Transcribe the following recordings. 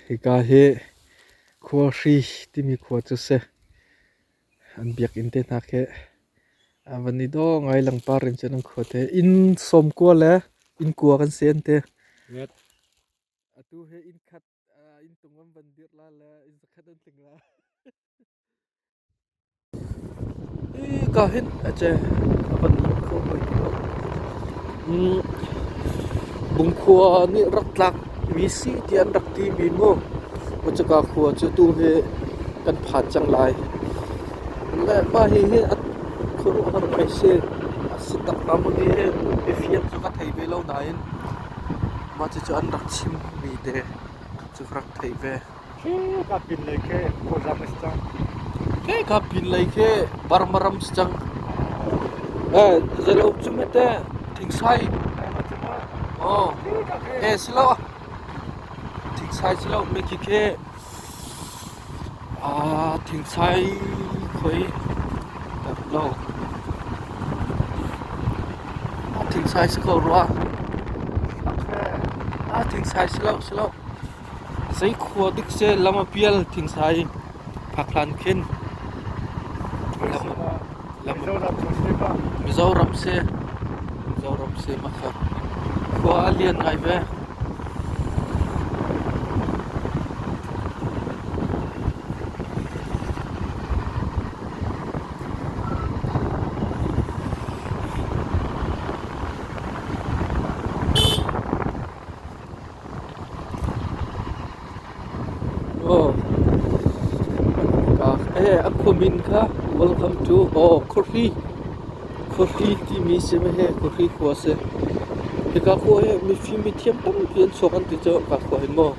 Hika hi Khuahri timi khua cu si. An biakinn te hna khi a van i dawh ngai langpar in cun an khua te. Inn sawmkua le inn kua kan si an ti. Atu hi inn khat inn tung an van dirh la le inn zakhat an tling la. Ka hin a che a van lang kho hoi ti lo. Bungkhua nih rak tlak mi si ti an rak ti mi mu. Cuka khua cu tu hi kan phan cang lai. Le mah hi hi a khuaruahhar ngai si. A si tak hnga maw ti hi biafiang cu ka thei ve lo nain mah cucu an rak chim mi te cu ka rak theih ve. Khi ka pin lei khi Kawlram a si cang. Khi ka pin lei khi Burma ram si cang. Eh, zelo cu mete thingsai. Oh, eh silo. Thingsai silo me khi khi ah thingsai khoi tak lo. Thingsai si ko rua. Ah thingsai silo silo. Zeikhua dik seh lam a pial thingsai phak hlan khin Mizoram si Mizoram si makha khua a lian ngai ve. A khuamin kha welcome to Khuahri Khuahri timi si maw Khuahri khua a si. Hika khua hi mifim mithiam tampi an chuak an ti cu hika khua hi maw.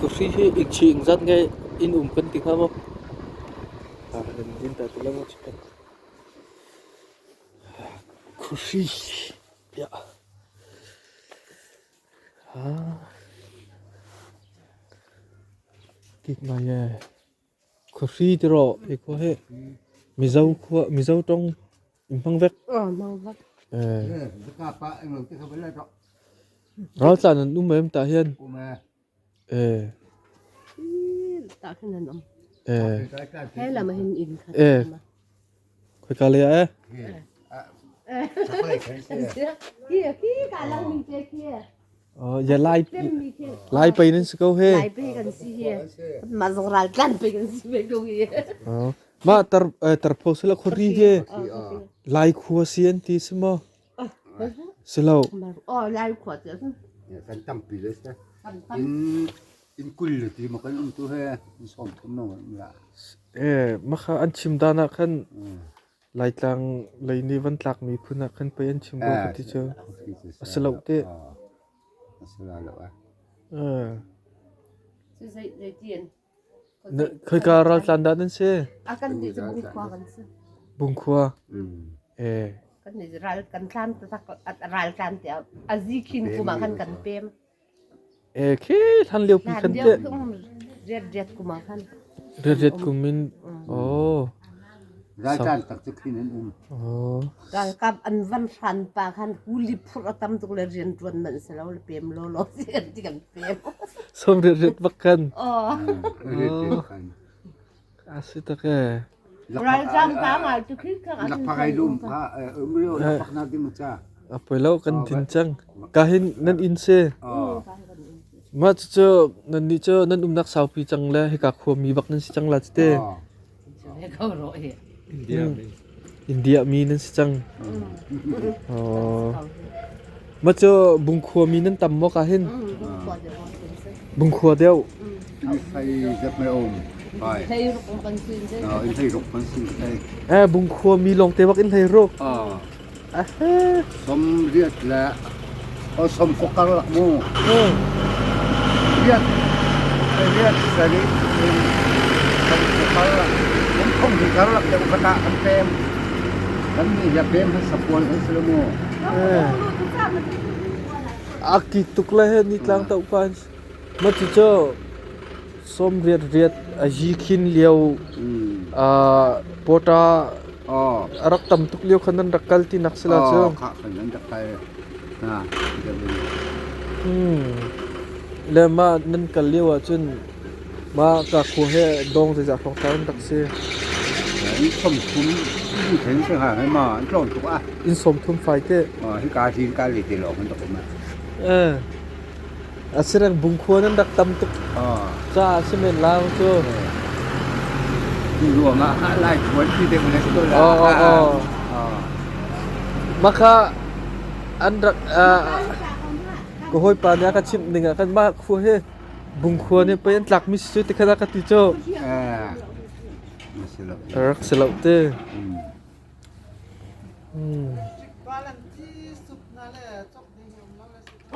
Khuhri hi ikchih engzat nge inn um kan ti hnga maw? Khuhri Kik ngai ee. Khuahri ti rawh hi khua hi Mizo khua Mizo ṭong in hmang vek. Raltlan an um em tah hian. Khoika lei ah eh? Ya lai lai pei nan si ko he. Lai pei kan si hi. Mah zong ral tlan pei kan si ve ko hi. Mah tar tarpho sila khori he. Lai khua si an ti si maw? Si lo. Oh lai khua ti Kan tampi le si. In in kul le ti ma kan um tu he in som thum no la. Eh makha an chim dan ah khan Laitlang lei nih van tlak mi phun ah khan pei an chim ko ka ti cu. A si lo te. A si lo ah. Eh. Cu zei zei tien. Khoika raltlan dah nan si? A kan nih cu Bungkhua kan si. Bungkhua. Eh. Kan nih ral kan tlan tak ral tlan te a zi khin kum ah khan kan pem. Eh khi hlan lio pi khan te. Riat riat kum ah khan. Riat riat kum in. Oh. Raltlan tak cu khin an um. Oh. Ralkap an van hran pa khan kuli phur a tam tuk le rian tuan man se lo le pem lo lo si kan ti kan pem. Som riat riat bak khan. Oh. Riat riat khan. A si tak e. Ralzam ta ngai tu khi ka Lakphak ai lum kha um rio lakphak na ding cha. A poi lo kan din cang. Ka hin nan inn si. Ma cu nan nih cu nan umnak saupi cang le hika khua mi bak nan si cang la te. India mi. India mi nan si cang. Oh. Ma cu bungkhua mi nan tam maw ka hin? Bungkhua deuh. Eh bungkhua mi lawng te bak in hlei ruk. Som riat le o som kokar lak mu. Riat riat sarih in kan karlak kan phung hi karlak deuh khat ah kan pem. Kan nih hi a pem hmasa pawl kan si lo mu. A ki tuk le he nitlang toh pa ma cu cu sawmriat riat a yi khin lio pawṭa a rak tam tuk lio khan nan rak kal ti nak si la cu. Kha khan nan rak kal. Le mah nan kal lio ahcun mah ka khua he dawng zeizah hrawng ta an rak si. In 30 in then si ha hai ma an tlawm tuk ah. In 30 fai te. Hika hin ka le te lawng an rak um. Eh. Asirang bungkhua nan rak tam tuk caah si men la cu. Ruang ah lai khuan ti deuh le ko la. Makha an rak ka hawipa nih a ka chimh ning ah kan mah khua hi bungkhua nih pei an tlak mi si cu ti khan a ka ti cu. Rak si lo te.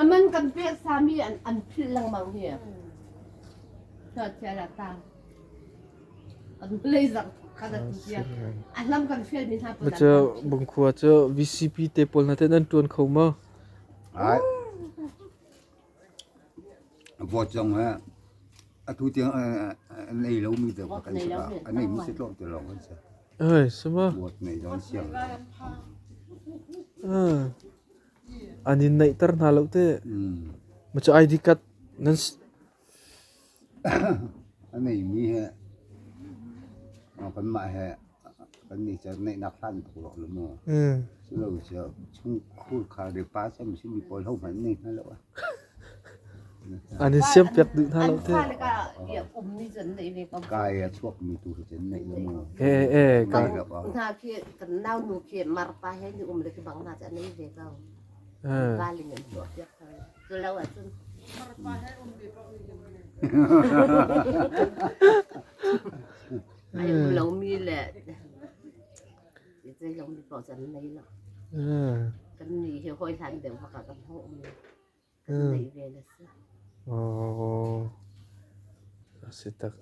Aman kan pek sami an an philh lengmang hi. Chia ta. Kan lei zang khan a ti A hlam kan fial mi hna Ma cu bungkhua cu VCP te pawl hna te nan tuan kho ma? Ai. Vote zong he atu tiang an ei lo mi deuh kan si an ei mi si tlawm te lawng kan si. Ai sama. Vote nei zong siang. An in neihter hna lo te. Ma cu ID card nan A neimi he kanmah he kan nih cu neihnak hlan tuk rua lo maw? Culo cu chungkhur kha le pa cem simi pawl hohmanh nei hna lo. An in siampiak duh hna lo te. Kai a chuakmi tu hi cun neih lo maw? Kai. Hna khi kan nau nu khi marpa he ni um le khi bang hna cu an nei ve ko. Valing an tuah piak hna. Cu lo ahcun ai um lomi le zei lomi paoh cu an nei lo. Kan nih hi hawi hlan deuh bak ah kan hung um i kan neih ve le si. Oh, a si tak.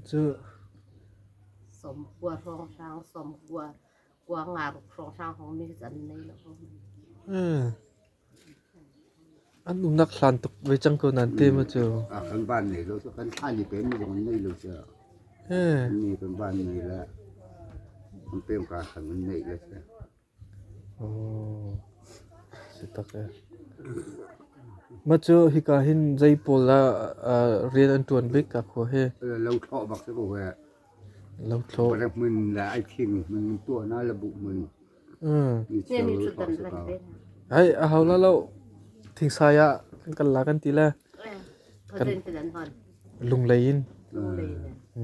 Cu 90 hrawnghrang, 90 kua nga ruk hrawnghrang hong mi cu an nei lo. An umnak hlan tuk ve cang ko nan te ma cu. Kan van nei lo kan thlan i pen mi zong an nei lo cu. Ni kan van nei le kan pem ka khan an nei le si. Si tak e. Mah cu hika hin zei pawl ah rian an ṭuan bik ka khua hi? Lo thlawh bak si ko he. Lo thlawh. Parek hmun le ai thing hmun tuah na le buh hmun. Ni cu dan rat ve. Hai a hau la lo. Thingsai ah kan kal la kan ti le. Kan hon. Lunglei in. Lunglei in.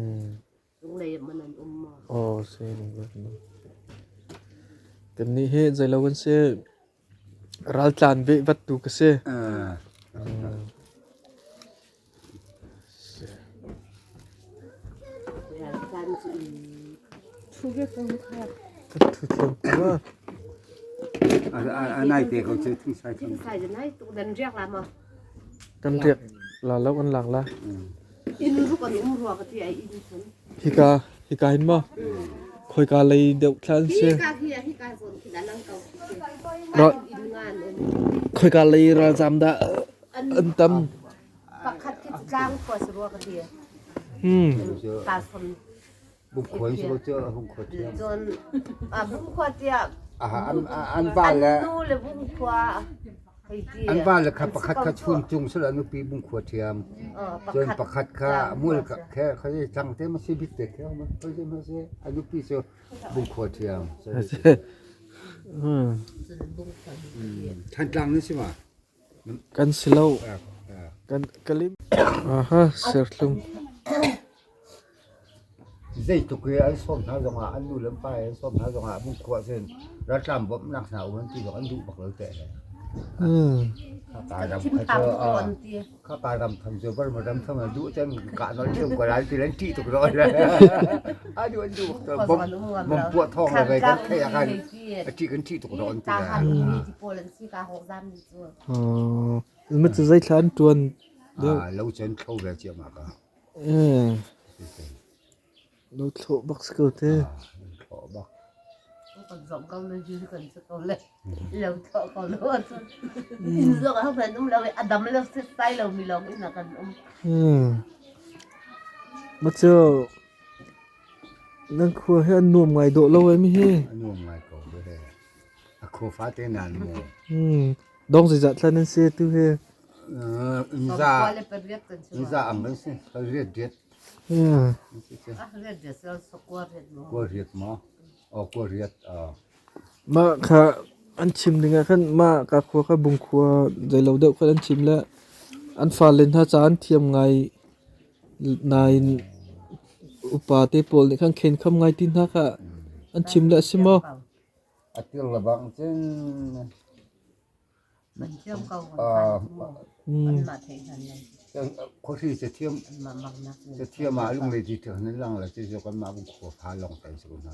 Lunglei ah man an um maw? Aw si lunglei an um. Kannih hi zeilo kan si. Raltlan veh vat tu ka si. Raltlan cu thu ve ko kha. Ka thu thiam ko ma. A nai te ko cu thingsai Thingsai cu nai tuk dan riak la maw? Kan riak la lo kan lak la. Inn ruk an um rua ka ti ai inn cun. Hika hika hin maw? Khoika lei deuh thla an si. Hika hi hika zawn khi dah lang ko. Ral Inn nga an um. Khoika lei ralzam dah an tam. Pakhat khi tlang khua si rua ka ti. Ta son. Bungkhua in si ko bungkhua thiam. Cun bungkhua tiah an va le nu le bungkhua hei ti. An va le kha pakhat kha chun cung sila nupi bungkhua thiam. Cun pakhat kha mul kha khe kha chang te ma si bik te khe ma kha ma si a nupi cu bungkhua thiam. Thantlang ni si ma? Kan si lo. Kan kalim. Aha, serthlum. Zeitluk i an sawm hna zongah an nu le an pa i an sawm hna zongah bungkhua cun raltlam bawmhnak hna um an ti zong an duh bak lo teh. Khaka ram tham cu Burma ram tham an duh cun kah nawl thiam ko lai ti an ṭih tuk rua. A duh an duh bak bom bom puah thawng le vei kan theih ah khan a ṭih kan ṭih tuk rua an ti. Ma cu zeithla an ṭuan deuh? Lo cun thlo ve ciammah ka. Lo thlawh bak si ko te. Thlawh bak. Kan zong ko le ju kan si ko le. Lo thlawh ko lo ahcun. Inn zong ah kan um lo i a dam lo setsai lo mi lawng inn ah kan um. Ma cu nan khua hi an nuam ngai dawh lo ai mi hi. A nuam ngai ko ve. A khua fate nan mu. Dong zeizah thla nan si tu hi? Nza nza ang kan si. Riat riat. Kua riat maw? Oh, kua riat. Mah kha an chim ding ah khan mah ka khua kha Bungkhua zeilo deuh khan an chim le an fale hna ca an thiam ngai nain upa te pawl nih khan khenkham ngai ti hna kha an chim le a si maw? A tir le bang cun Khuahri cathiam ah lunglei ti ṭiang nan lang lo cu kanmah Bungkhua fa lawng te an si ko hna.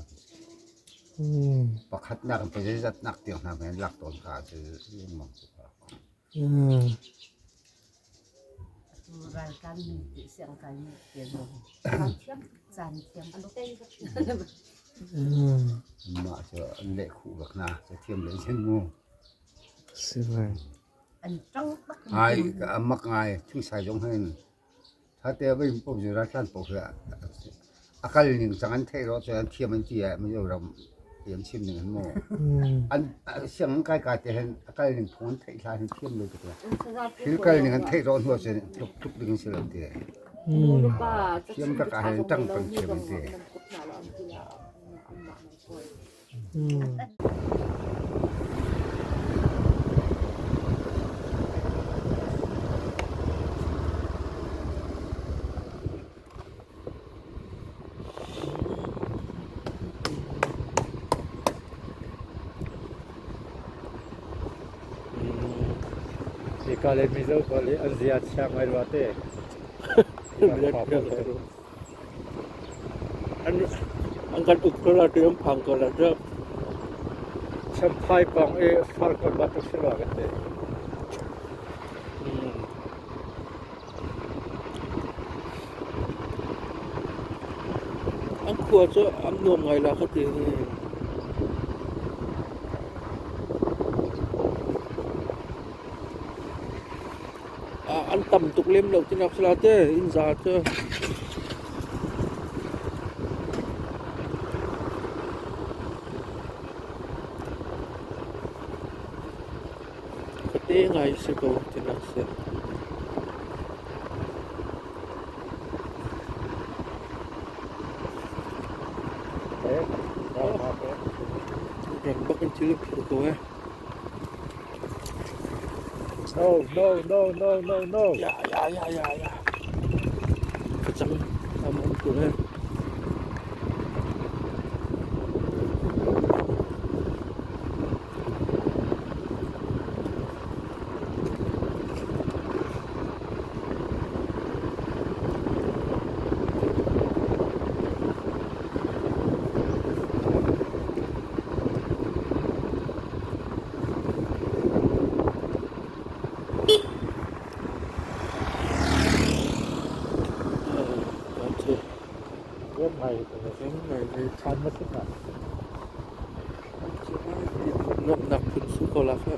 Pakhatnak in pazeizatnak tiang hna hmanh an lak tawn kha cu lengmang cu kha. Mah cu an leh khuh bak hna cathiam lei cun mu. Ai a mak ngai thingsai zong hin thate a vei paoh cu raltlan paoh hi a kal ning cang an theih lo cun an thiam an ti ah Mizoram ti an chim ning hin mu an sianginn kai ka te hin a kal ning phung an theih hlan hin thiam lo tuk le thil kal ning an theih rawh hnu cun tluk tluk ding an si lo ti thiam tak ah hin tang peng thiam an ti. Hika le Mizo pawl hi an zia chia ngai rua te. An kan uk ko la ti an phang ko la cu. Champhai pawng i Farkawn bantuk si rua kan ti. An khua cu an nuam ngai la ka ti. An tam tuk lem lo tinak si la te inn za cu. Khuate ngai si ko tinak si. Rang bak in thil phur ko eh. No, no, no, no, no, no. Ya, ya, ya, ya, ya. Facang am um ko eh. Nuamhnak phun su ko la kha.